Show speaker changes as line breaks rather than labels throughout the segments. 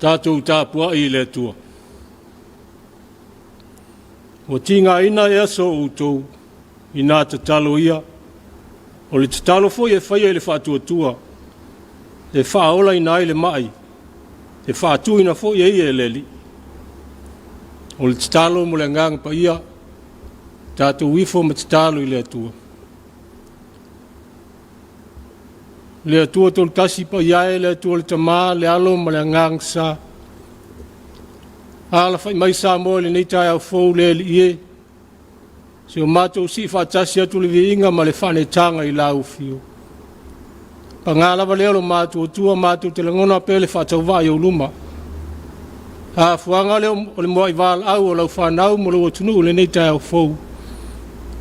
Tatou tapuai i le Atua. Ua tigaina ea so outou inā tatalo ia, o le tatalo foi e faia i le faatuatua, e faaolaina ai le mai, e faatuina foi e ia e le Alii. O le tatalo mo le Agaga Paia, tatou ifo ma tatalo i le Atua. Le Atua Tolutasi Paia e, le Atua le Tama, le Alo ma le Agaga Sa. Alafai mai Samoa i lenei taeao fou le Alii e, si o matou sii faatasi atu le viiga ma le faaneetaga i lau afio. Paga lava lea o lo matou Atua, matou te lagona pea le faatauvaa i ou luma. Afuaga lea o le muai valaau o lau fanau ma lou atunuu i lenei taeao fou.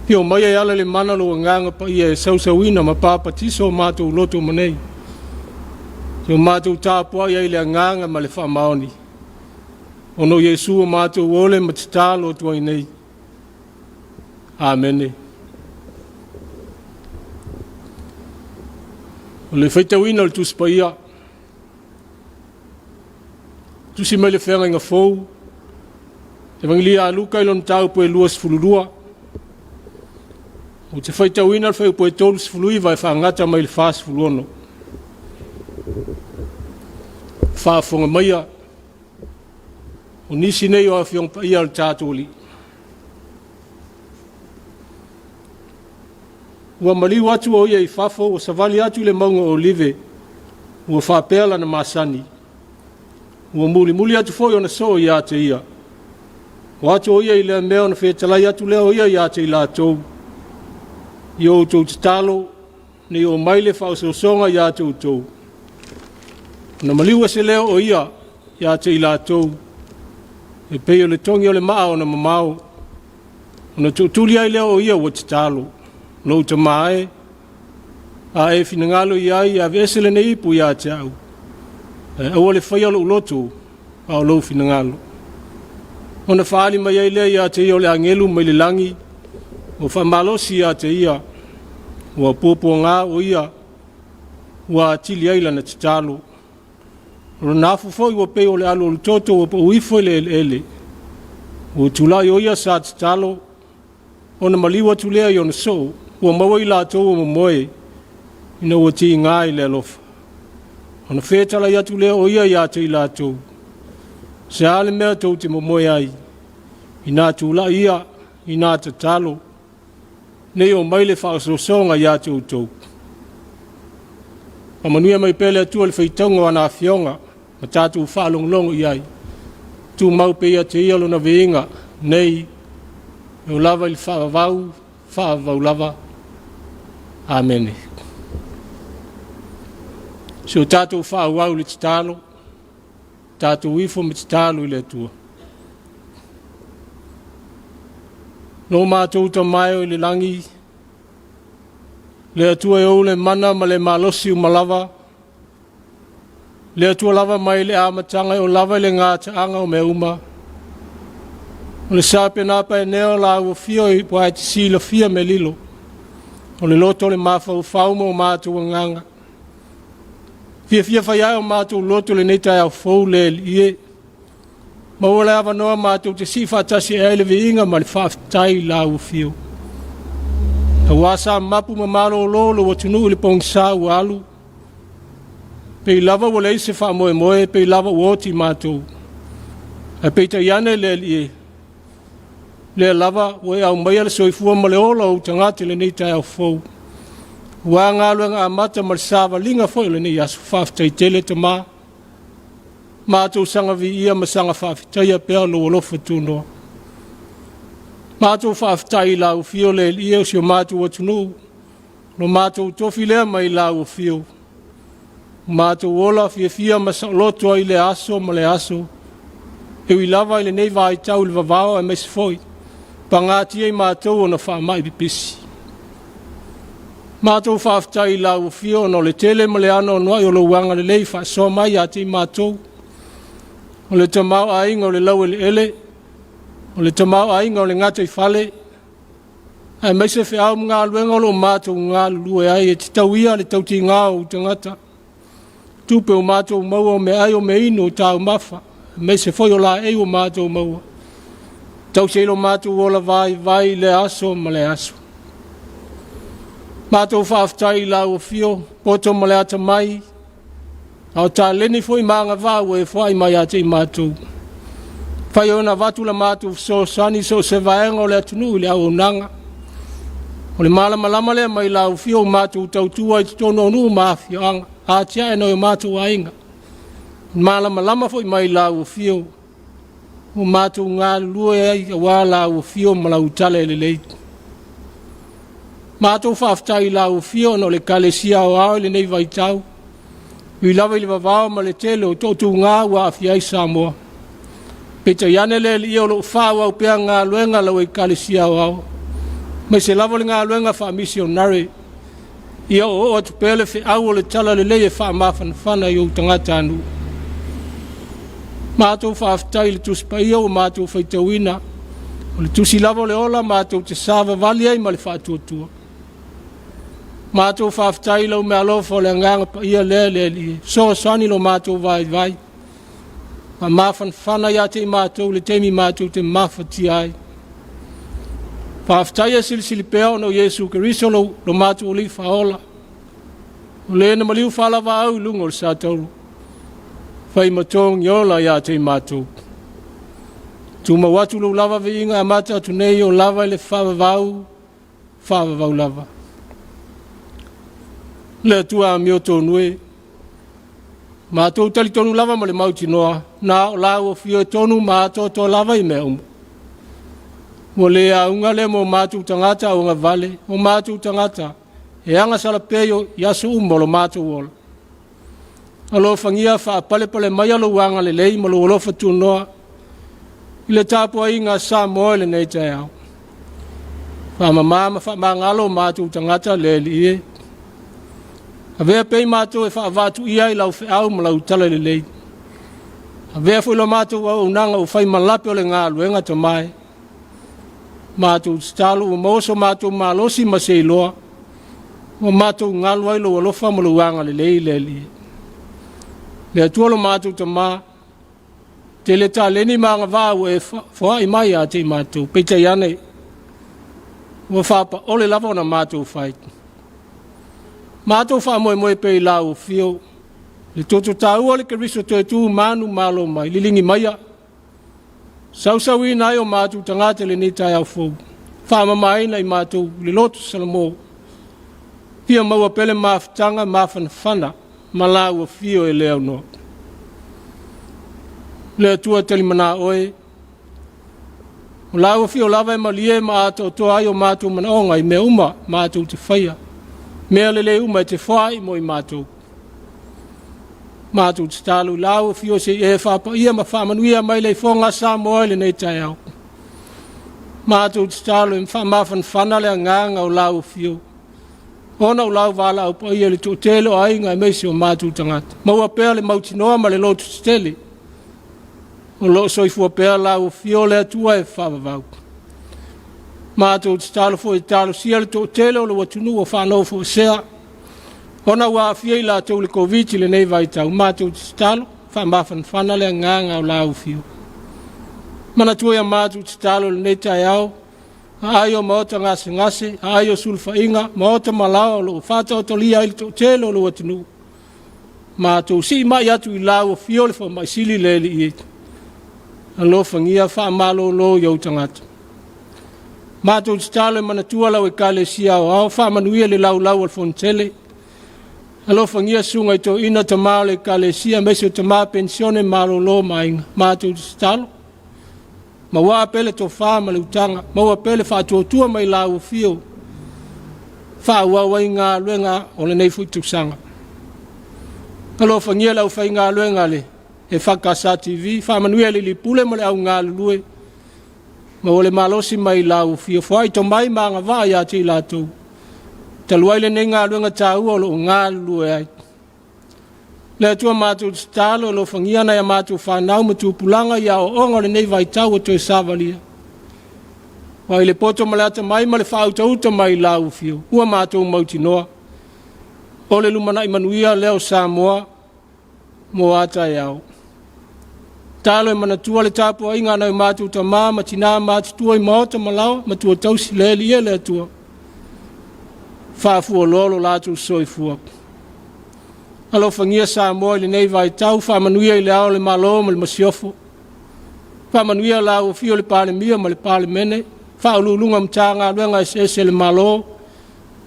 Afio mai e ala i le mana o lou Agaga Paia e sausauina ma papatiso o matou loto ma nei. Si o matou tapuai ai i le agaga ma le faamaoni. Ona o Iesu o matou ole ma tatalo atu ai nei. Amene. O le faitauina o le Tusi Paia, tusi mai le Feagaiga Fou, Evagelia a Luka i lona mataupu e 22. Ou te faitauina le fuaiupu e 39 e faagata mai le 46. Faafofoga maia, o nisi nei o Afioga Paia a le tatou Alii. Ua maliu atu o ia i fafo, ua savali atu i le mauga o Olive, ua faapea lana masani. Ua mulimuli atu foi ona soo ia te ia. O atu o ia i lea mea ona fetalai atu lea o ia ia te i latou. I o outou tatalo, ne i oo mai le faaosoosoga ia te outou. Ona maliu ese lea o ia ia te i latou, e pei o le togi o le maa ona mamao, ona tuutuli ai lea o ia ua tatalo, lou tama e, a e finagalo i ai e aveese lenei ipu ia te au, ae aua le faia lou loto, a o lou finagalo. Ona faaali mai ai lea ia te ia o le agelu mai le lagi, ua faamalosi ia te ia, ua puapuaga o ia, ua atili ai lana tatalo. O lona afu foi ua pei o le alu o le toto ua pau ifo i le eleele. Ua tulai o ia sa tatalo, ona maliu atu lea i ona soo, ua maua i latou ua momoe, ina ua tiga i le alofa. Ona fetalai atu lea o ia ia te i latou, se a le mea tou te momoe ai, ina tulai ia, ina tatalo, nei o mai le faaosoosoga ia te outou. Faamanuia mai pea le Atua i le faitauga o ana afioga ma tatou faalogologo i ai. Tumau pea ia te ia lona viiga nei e oo lava i le faavavau, faavavau lava. Amene. Si o tatou faaauau i le tatalo, tatou ifo ma tatalo i le Atua. Lo matou Tama e o i le lagi, le Atua e ou le mana ma le malosi uma lava, le Atua lava mai le amataga e oo lava i le gataaga o mea uma. O le sapenapa e nea o la ua fio i ua e te silafia mea lilo. O le loto o le mafaufau ma o matou agaga. Fiafia fai ai o matou loto lenei taeao fou le Alii e. Maua le avanoa matou te sii faatasi ai le viiga ma le faafetai i la ua fio. Aua sa mapu ma malolo lou atunuu i le pogisa ua alu. Pei lava ua leai se faamoemoe, pei lava ua oti matou. Ae peitai ane le Alii e, lea lava ua e aumaia le soifua ma le ola o ou tagata i lenei taeao fou. Ua galuega amata ma le savaliga foi o lenei aso. Faafetai tele Tama. Matou saga viia ma saga faafetaia pea lou alofa tunoa. Matou faafetai i lau afio le Alii o si o matou atunuu. Lo matou tofi lea mai lau afio. Matou ola fiafia ma saoloto ai le aso ma le aso. E ui lava i lenei vaitau i le vavao aemaise foi pagatia i matou ona faamai pipisi. Matou faafetai i lau afio ona o le tele ma le anoanoai o lou agalelei faasoa mai ia te i matou. O le tamaoaiga o le laueleele, o le tamaoaiga o le gataifale, aemaise feau ma galuega o lo o matou galulue ai e te tauia le tautiga o ou tagata. Tupe ua matou maua o meaai o meainu o taumafa, aemaise foi o laei ua matou maua. Tausi ai lo matou ola vaivai i lea aso ma lea aso. Matou faafetai i lau afio, poto ma le atamai, a o taleni foi ma agavaa ua e foai mai ia te i matou. Fai ona avatu la matou fesoasoani i so o se vaega o le atunuu i le auaunaga. O le malamalama lea mai lau afio ua matou tautua i totonu o nuu ma afioaga, atiae nai o matou aiga. Malamalama foi mai lau afio ua matou galulue ai aua lau afio ma lau tala e lelei. Matou faafetai i lau afio ona o le Ekalesia Aoao i lenei vaitau, ui lava i le vavao ma le tele o toatuga ua aafia ai Samoa. Peitai ane le Alii o lo o faaauau pea galuega a lau Ekalesia Aoao, aemaise lava o le galuega faamisionare. Ia oooo atu pea le feau o le talalelei e faamafanafana i ou tagatanuu. Matou faafetai i le Tusi Paia ua matou faitauina. O le tusi lava o le ola matou te savavali ai ma le faatuatua. Matou faafetai i lau meaalofa o le Agaga Paia lea le Alii e fesoasoani lo matou vaivai. Faamafanafana ia te i matou i le taimi matou te mafatia ai. Faafetai e silisili pea ona o Iesu Keriso lo, lo matou Alii Faaola. O le na maliu faalavaau i luga o le satauro. Fai ma togi ola ia te i matou. Tumau atu lou lava viiga e amata atu nei o lava i le faavavau, faavavau lava. Le Atua amio tonu e, matou talitonu lava ma le mautinoa, na o lau afio e tonu ma atoatoa lava i mea uma. Ua le auga lea mo matou tagata auagavale, o matou tagata e agasala pea i aso uma o lo matou ola. Alofagia faapalepale maia lou agalelei ma lou alofa tunoa i le tapuaiga a Samoa i lenei taeao. Faamama ma faamagalo o matou tagata le Alii e. Avea pea i matou e faavaatuia ai lau feau ma lau talalelei. Avea foi lo matou auaunaga ua fai ma lape o le galuega Tama e. Matou tatalo ua maua so matou malosi ma se iloa ua matou galu ai lou alofa ma lou agalelei le Alii. Le Atua lo matou Tama, tele taleni ma agavaa ua e foai mai ia te i matou, peitai ane, ua faapaole lava ona matou fai. Matou faamoemoe pea i lau afio, le toto taua o le Keriso toe tu manu malo mai, liligi maia, Sausauina ai o matou tagata i lenei taeao fou, faamamaina i matou i le loto Salamo, fia maua pea le mafutaga mafanafana ma lau afio e le aunoa. Le Atua talimana oe, o lau afio lava e malie ma atoatoa ai o matou manaoga i mea uma matou te faia, mea lelei uma e te foai mo i matou. Matou tatalo i lau afio se i e faapaia ma faamanuia mai le ifoga a Samoa i lenei taeao. Matou tatalo e faamafanafana le agaga o lau afio, ona o lau valaau paia i le toatele o aiga aemaise o matou tagata. Maua pea le mautinoa ma le loto tetele o lo o soifua pea lau afio le Atua e faavavau. Matou tatalo foi e talosia le toatele o lou atunuu o faanofoesea ona ua aafia i latou i le Koviti i lenei vaitau, matou te tatalo, faamafanafana le agaga o lau afio. Manatua ia matou tatalo i lenei taeao, aai o maota gasegase, aai o sulufaiga, maota malaoa o lo o faataotolia ai le toatele o lou atunuu. Matou sii mai atu i lau afio le fomai sili le Alii e. Alofagia faamalolo i ou tagata. Matou tatalo e manatua lau Ekalesia Aoao, faamanuia le laulau o le Fonotele. Alofagia susuga i toeaina tama o le Ekalesia, aemaise o tama penisione malolo ma aiga. Matou tatalo, maua pea le tofa ma le utaga, maua pea le faatuatua mai lau afio, faaauau ai galuega o lenei foi tausaga. Alofagia le aufaigaluega a le EFKS TV, faamanuia i le alii pule ma le au galulue, Maua le malosi mai lau afio, foai tomai ma agavaa ia te i latou, talu ai lenei galuega taua o lo o galulue ai. Le Atua matou tatalo, alofagia nai a matou fanau ma tupulaga i aoaoga o lenei vaitau ua toe savalia. Ua i le poto ma le atamai ma le faautauta mai lau afio, ua matou mautinoa, o le lumanai manuia lea o Samoa. mo a taeao. Talo e manatua le tapuaiga a nai o matou tama ma tina matutua i maota ma laoa, matua tausi le Alii e le Atua. Faafualoa lo latou soifua. Alofagia Samoa i lenei vaitau, faamanuia i le Ao o le Malo ma le Masiofo. Faamanuia lau Afio le Palemia ma le Palemene, Faauluuluga o Matagaluega eseese a le Malo,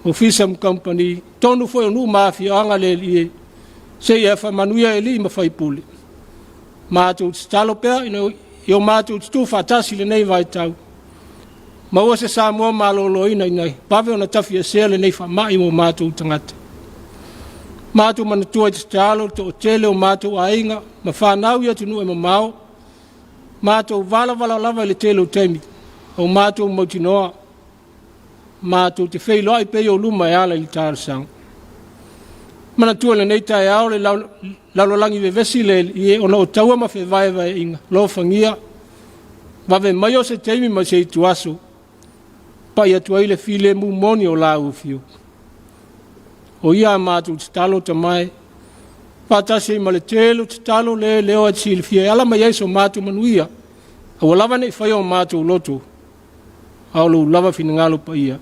Ofisa ma Kamupani, totonu foi o nuu ma afioaga le Alii e, seia faamanuia i alii ma faipule. Matou tatalo pea ina ia o matou tutu faatasi i lenei vaitau, maua se Samoa maloloina ina vave ona tafiesea lenei faamai mo matou tagata. Matou manatua i tatalo le toatele o matou aiga ma fanau i atunuu e mamao, matou valavala lava i le tele o taimi, o matou mautinoa, matou te feiloai pea i luma e ala i le talosaga. Manatua i lenei taeao le lalolagi vevesi le Alii e, ona o taua ma fevaevaeaiga, alofagia, vave mai o se taimi ma se ituaso, pai atu ai le filemu moni o lau afio. O ia a matou tatalo tamae, faatasi ai ma le tele o tatalo le leo e silafia e ala mai ai so matou manuia, aua lava ne i faia o matou loto, a o lou lava finagalo paia.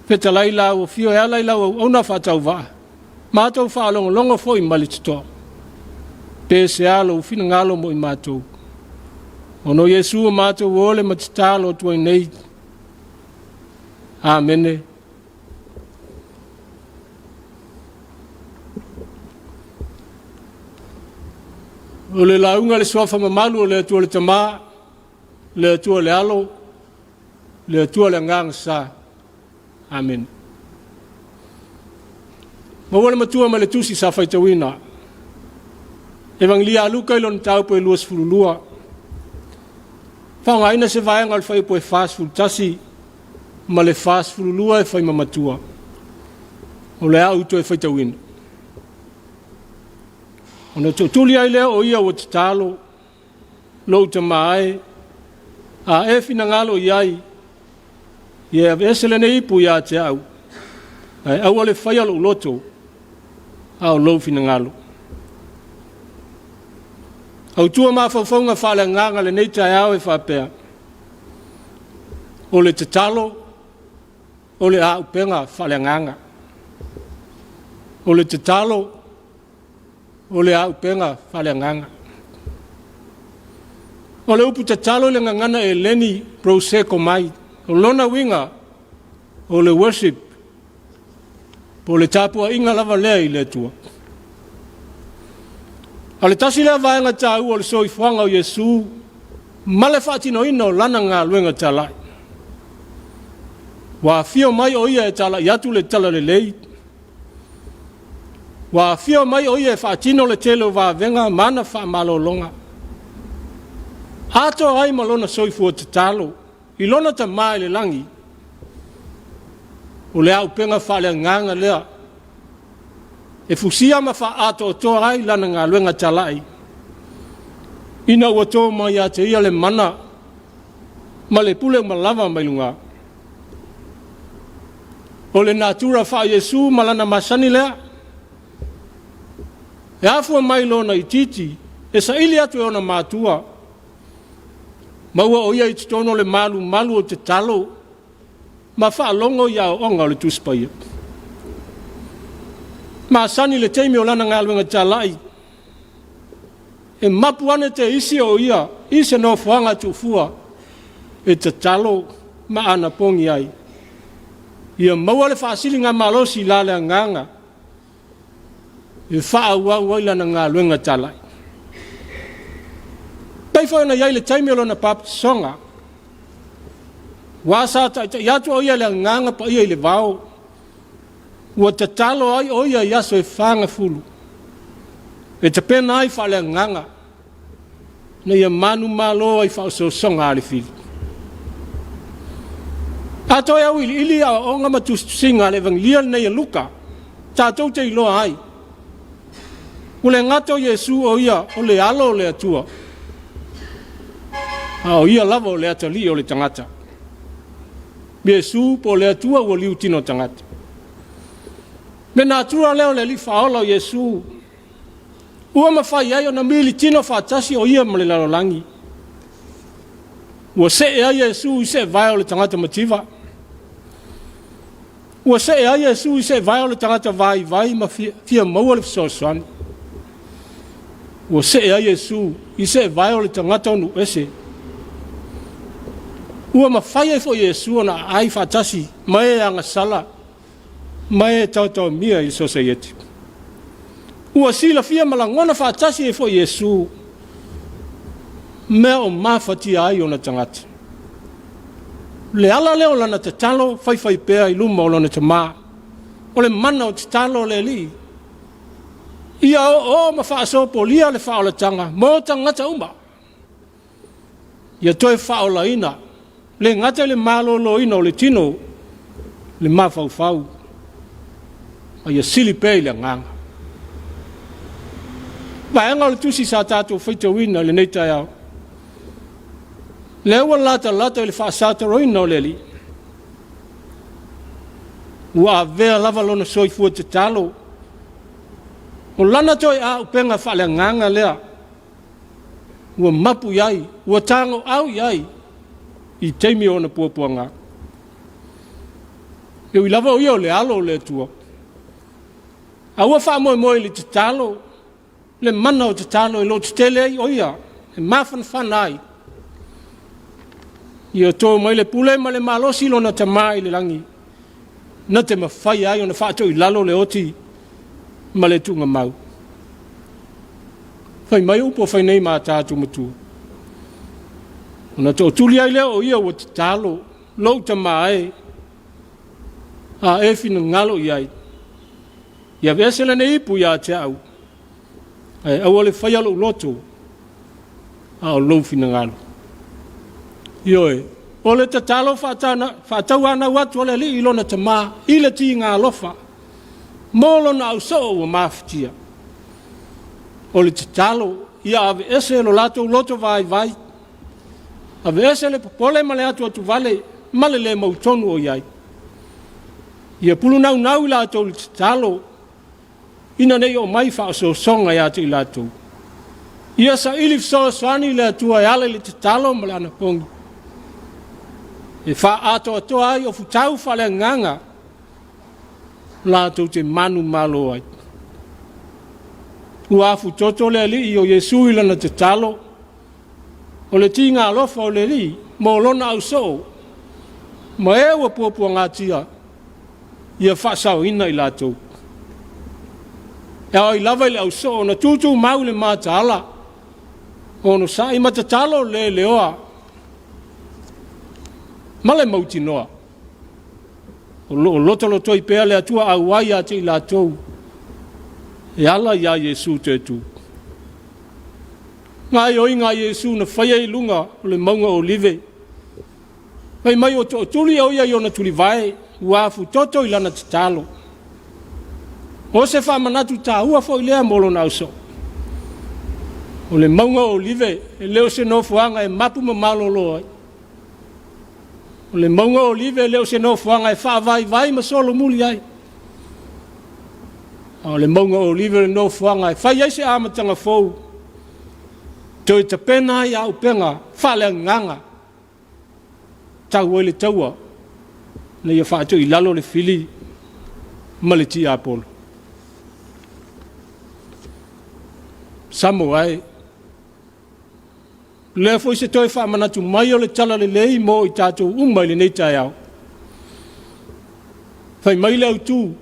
Fetalai lau afio e ala i lau auauna faatauvaa, matou faalogologo foi ma le totoa. Pe se a lou finagalo mo i matou. Ona o Iesu o matou ole ma tatalo atu ai nei. Amene. O le lauga le suafa mamalu o le Atua le Tama, le Atua le Alo, le Atua le Agaga Sa. Amene. Maua le matua ma le tusi sa faitauina. Evagelia a Luka i lona mataupu e 22. Faaaogaina se vaega o le fuaiupu e 41 ma le 42 e fai ma matua. O le a ou toe faitauina. Ona tootuli ai lea o ia ua tatalo, lou tama e, a e finagalo i ai, ia e aveese lenei ipu ia te au, ae aua le faia lou loto, a o lou finagalo. Autua mafaufauga faaleagaga lenei taeao e faapea, o le tatalo, o le auupega faaleagaga. O le tatalo, o le auupega faaleagaga. O le upu tatalo i le gagana Eleni prosekomai, o lona uiga o le worship, po o le tapuaiga lava lea i le Atua. O le tasi lea vaega taua o le soifuaga o Iesu ma le faatinoina o lana galuega talai. Ua afio mai o ia e talai atu le talalelei. Ua afio mai o ia e faatino le tele o vavega ma ana faamalologa. Atoa ai ma lona soifua tatalo i lona Tama i le lagi. O le auupega faaleagaga lea e fusia ma faaatoatoa ai lana galuega talai, ina ua to mai ia te ia le mana ma le pule uma lava mai luga. O le natura faa-Iesu ma lana masani lea, e afua mai lona itiiti, e saili atu e ona matua, maua o ia i totonu o le malumalu o tatalo ma faalogo i aoaoga o le Tusi Paia. Masani le taimi o lana galuega talai, e mapu ane te isi o ia i se nofoaga tuufua e tatalo ma anapogi ai. Ia maua le faasiliga malosi la le agaga e faaauau ai lana galuega talai. Pei foi ona i ai le taimi o lona papatisoga, ua sa taitai atu o ia le agaga paia i le vao, ua tatalo ai o ia i aso e fagafulu, e tapena ai faaleagaga, ina ia manumalo ai faaosoosoga a le fili. A toe auiliili aoaoga ma tusitusiga a le Evagelia lenei a Luka, tatou te iloa ai, ua le gata o Iesu o ia o le alo o le Atua, a o ia lava o le atalii o le tagata. Iesu po o le Atua ua liutino tagata. Le natura lea o le Alii Faaola o Iesu. Ua mafai ai ona militino faatasi o ia ma le lalolagi. Ua see ai Iesu i seevae o le tagata mativa. Ua see ai Iesu i seevae o le tagata vaivai ma fia maua le fesoasoani. Ua see ai Iesu i seevae o le tagata o nuu ese. Ua mafai ai foi Iesu ona aai faatasi ma e agasala ma e taotaomia i le sosaiete. Ua silafia ma lagona faatasi ai foi Iesu mea o mafatia ai ona tagata. Le ala lea o lana tatalo faifai pea i luma o lona Tama, o le mana o tatalo a le Alii, ia oooo ma faasopolia le faaolataga mo tagata uma. Ia toe faaolaina, le gata i le maloloina o le tino, le mafaufau, a ia sili pea i le agaga. Vaega o le tusi sa tatou faitauina i lenei taeao, lea ua latalata i le faasataloina o le Alii. Ua avea lava lona soifua tatalo, o lana toe auupega faaleagaga lea ua mapu i ai, ua tagoau i ai i taimi o ona puapuaga. E ui lava o ia o le alo o le Atua, a ua faamoemoe i le tatalo, le mana o tatalo e lototetele ai o ia, e mafanafana ai. Ia to mai le pule ma le malosi lona Tama i le lagi, na te mafaia ai ona faatoilalo le oti ma le tuugamau. Fai mai upu o fai nei ma tatou matua. Ona tootuli ai lea o ia ua tatalo, lou tama e, a e finagalo i ai, ia aveese lenei ipu ia te au, ae aua le faia lou loto, a o lou finagalo. Ioe, o le tatalo faatauanau atu a le Alii i lona tama i le tiga alofa, mo lona ausoo ua mafatia. O le tatalo ia aveese lo latou loto vaivai, aveese le popole ma le atuatuvale ma le le mautonu o i ai. Ia pulunaunau i latou i le tatalo ina ne i oo mai faaosoosoga ia te i latou. Ia saili fesoasoani i le Atua e ala i le tatalo ma le anapogi, e faaatoatoa ai ofutau faaleagaga latou te manumalo ai. Ua afutoto le Alii o Iesu i lana tatalo, o le tiga alofa o le Alii mo lona ausoo, ma e ua puapuagatia, ia faasaoina i latou. E ao ai lava i le ausoo ona tutumau i le mataala, onosai ma tatalo le leoa ma le mautinoa. O lo o lotolotoi pea le Atua auai ia te i latou e ala iā Iesu toe tu. Gaoioiga a Iesu na faia i luga o le mauga o Olive. Fai mai ua tootuli o ia i ona tulivae, ua afutoto i lana tatalo. O se faamanatu taua foi lea mo lona ausoo. O le mauga o Olive e le o se nofoaga e mapu ma malolo ai. O le mauga o Olive e le o se nofoaga e faavaivai ma solomuli ai. A o le mauga o Olive o le nofoaga e fai ai se amataga fou, toe tapena ai auupega faaleagaga, tau ai le taua ina ia faatoilalo le fili ma le tiapolo. Samoa e, lea foi se toe faamanatu mai o le talalelei mo i tatou uma i lenei taeao. Fai mai le autu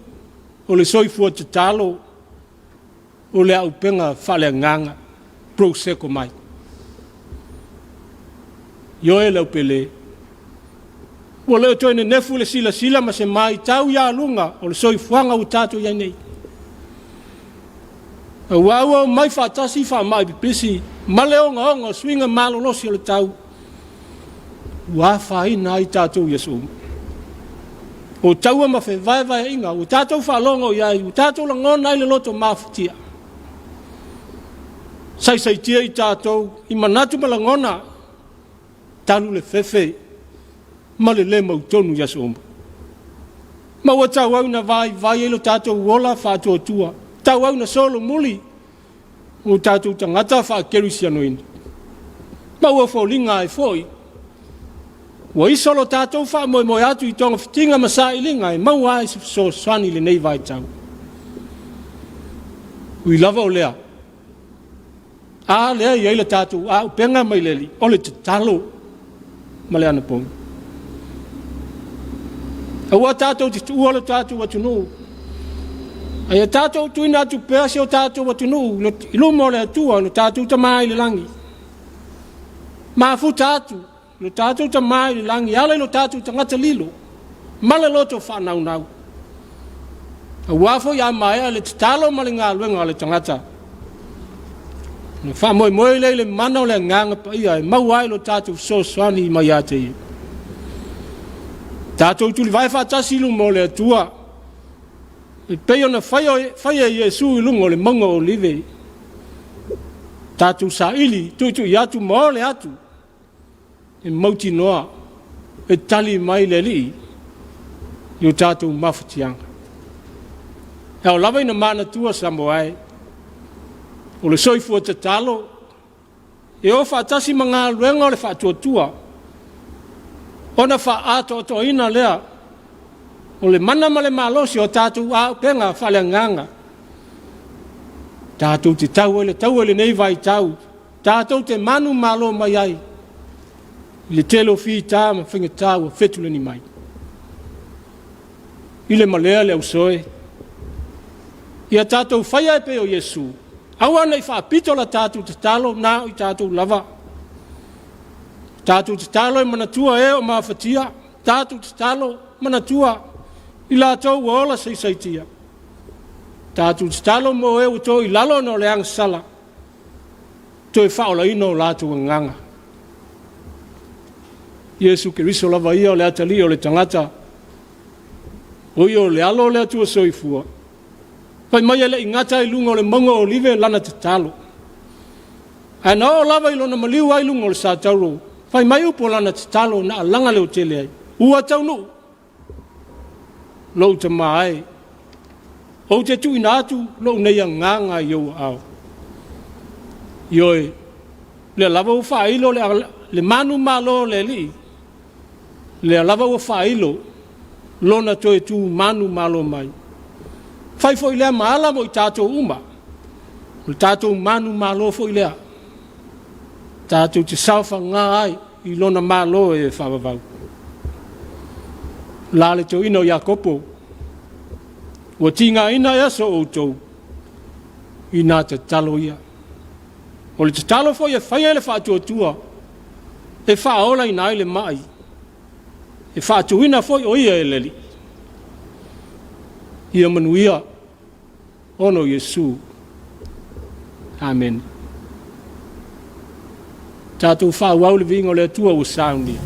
o le soifua tatalo o le auupega faaleagaga, proseko mai. Ioe le aupele, ua le o toe nenefu le silasila ma se maitau ia luga o le soifuaga ua tatou i ai nei. Aua ua omai faatasi faamai pipisi ma le ogaoga o suiga malolosi o le tau, ua afaina ai tatou i aso uma. O taua ma fevaevaeaiga ua tatou faalogo i ai, ua tatou lagona ai le loto mafatia. Saisaitia i tatou i manatu ma lagona, talu le fefe ma le lē mautonu i aso uma. Ma ua tauau ina vaivai ai lo tatou ola faatuatua, tauau ina solomuli. O tatou tagata faakerisianoina, ma ua foliga ai foi ua iso lo tatou faamoemoe atu i togafitiga ma sailiga e maua ai se fesoasoani i lenei vaitau. Ui lava o lea, a lea e i ai le tatou auupega mai le Alii, o le tatalo ma le anapogi. Aua tatou te tuua lo tatou atunuu, a ia tatou tuuina atu pea si o tatou atunuu i luma o le Atua, lo tatou Tama i le lagi. Mafuta atu lo tatou Tama i le lagi e ala i lo tatou tagata lilo ma le loto faanaunau. Aua foi a maea le tatalo ma le galuega a le tagata, ona faamoemoe lea i le mana o le Agaga Paia e maua ai lo tatou fesoasoani mai ia te Ia. Tatou tulivae faatasi i luma o le Atua, e pei ona faia e Iesu i luga o le mauga o Olive. Tatou saili, tuitui atu ma ole atu e mautinoa e tali mai le Alii i o tatou mafatiaga. E ao lava ina manatua Samoa e, o le soifua tatalo e o faatasi ma galuega o le faatuatua, ona faaatoatoaina lea o le mana ma le malosi o tatou auupega faaleagaga. Tatou te tau ai le taua i lenei vaitau, tatou te manumalo mai ai i le tele o fita ma faigata ua fetuleni mai. I le malea le ausoe, ia tatou faia e pei o Iesu, aua ne i faapito la tatou tatalo na o i tatou lava. Tatou tatalo e manatua e o mafatia, tatou tatalo manatua i latou ua ola saisaitia. Tatou tatalo mo e ua to i lalo ona o le agasala, toe faaolaina o latou agaga. Iesu Keriso lava ia o le atalii o le tagata, o ia o le alo o le Atua soifua, fai mai e le i gata i luga o le mauga o Olive lana tatalo, ae na oo lava i lona maliu ai luga o le satauro, fai mai upu o lana tatalo na alaga leotele ai, ua taunuu lou tama e, ou te tuuina atu lou nei agaga i ou aao. Ioe, lea lava ua faailo le manumalo o le Alii, lea lava ua faailo lona toe tu manumalo mai. Fai foi lea ma ala mo i tatou uma, o le tatou manumalo foi lea, tatou te saofaga ai i lona malo e faavavau. La le toeaina o Iakopo, ua tigaina ea so outou inā tatalo ia. O le tatalo foi e fai ai le faatuatua, e faaolaina ai le mai, e faatuina foi o ia e le Alii. Ia manuia ona o Iesu. Amene. Tatou faaauau le viiga o le Atua ua saunia.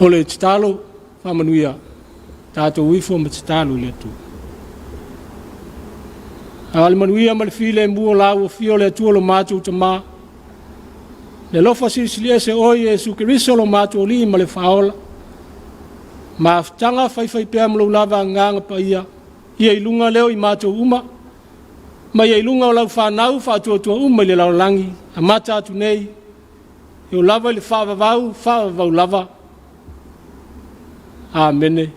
O le tatalo faamanuia, tatou ifo ma tatalo i le Atua. A o le manuia ma le filemu o la ua fia o le Atua lo matou Tama, le alofa silisili ese o Oe Iesu Keriso lo matou Alii ma le Faaola, mafutaga faifaipea ma lou lava Agaga Paia, ia i luga lea o i matou uma, ma ia i luga o lau fanau faatuatua uma i le lalolagi, amata atu nei, e oo lava i le faavavau, faavavau lava. Amene.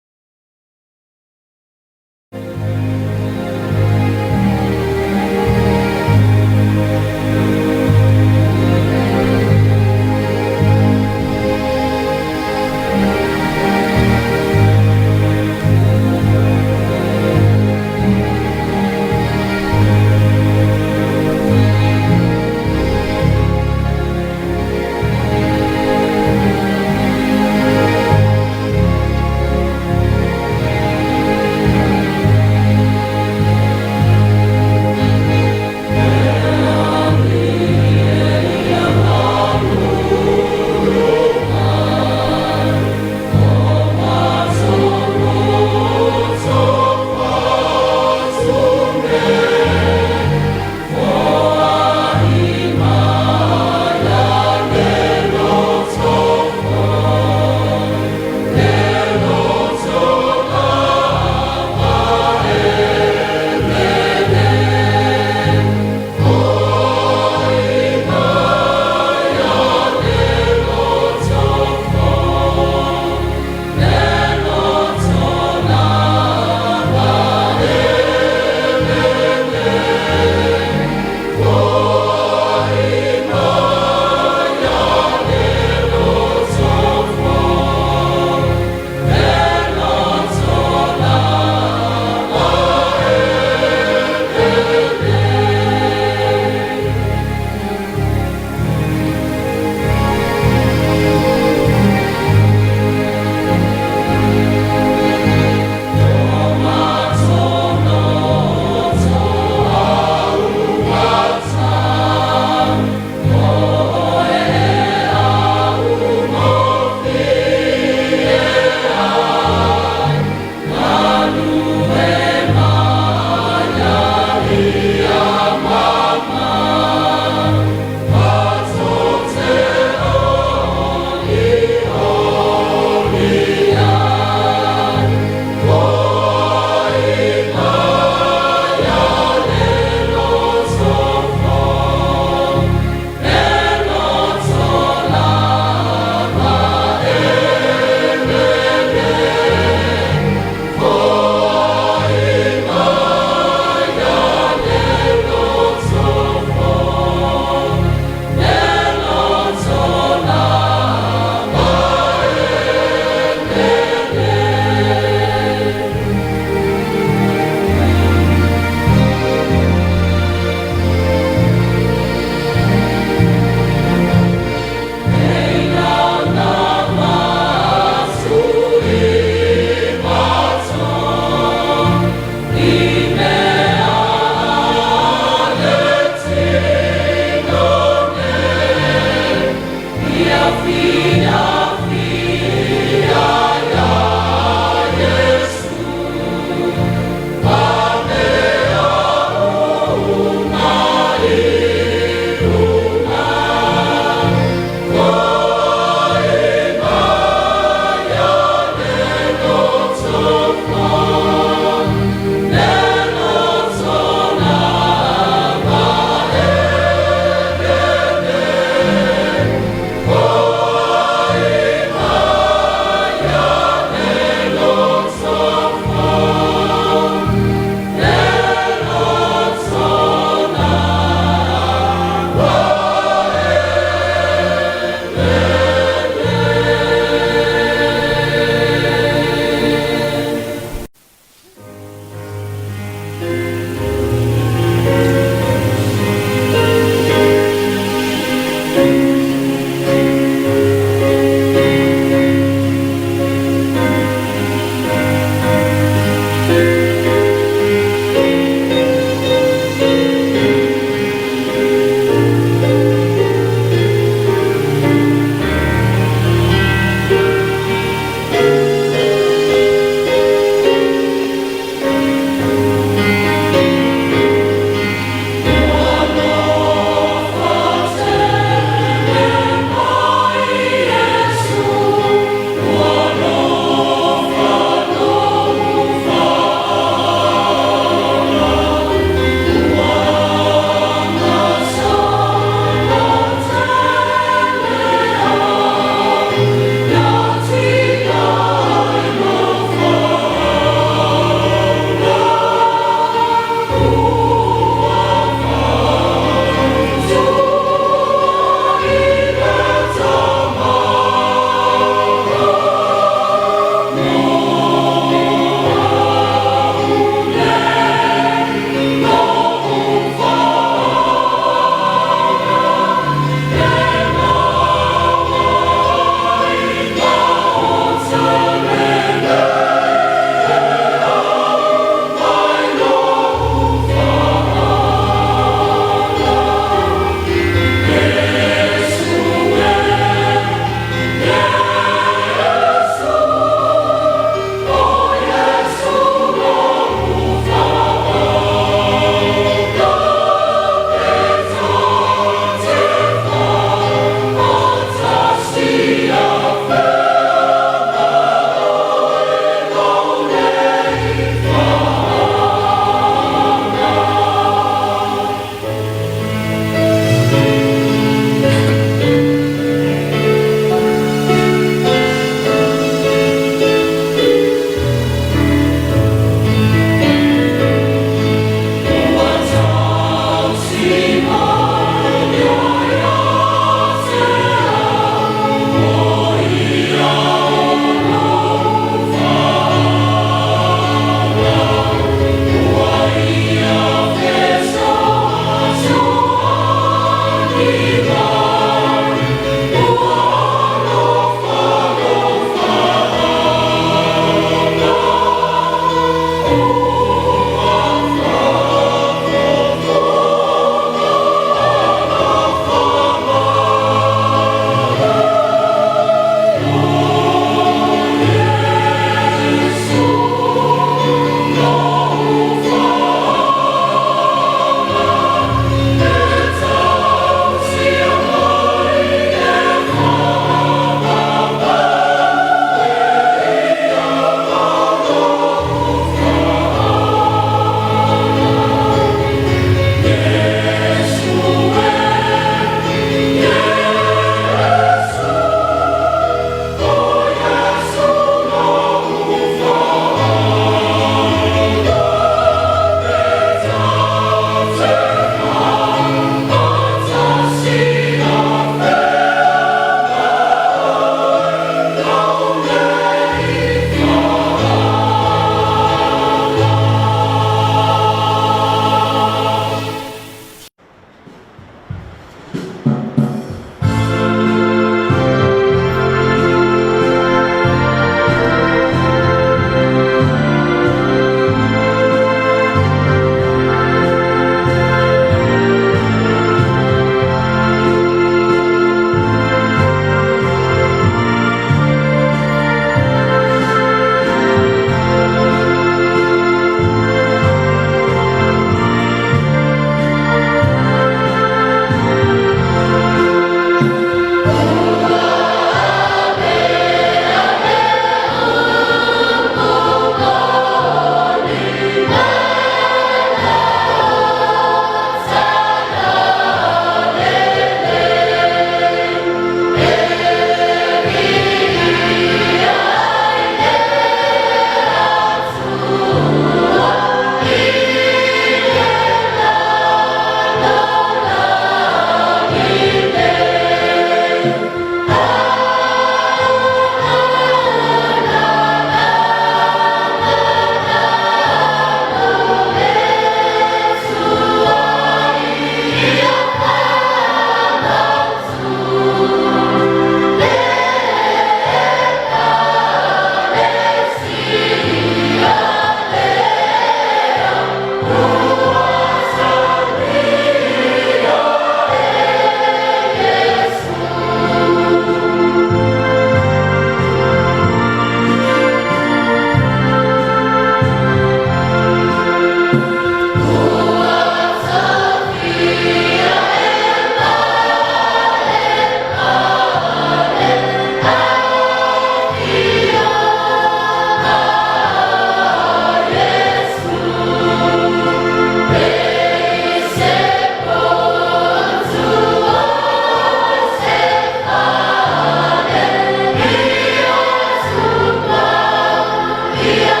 Ia.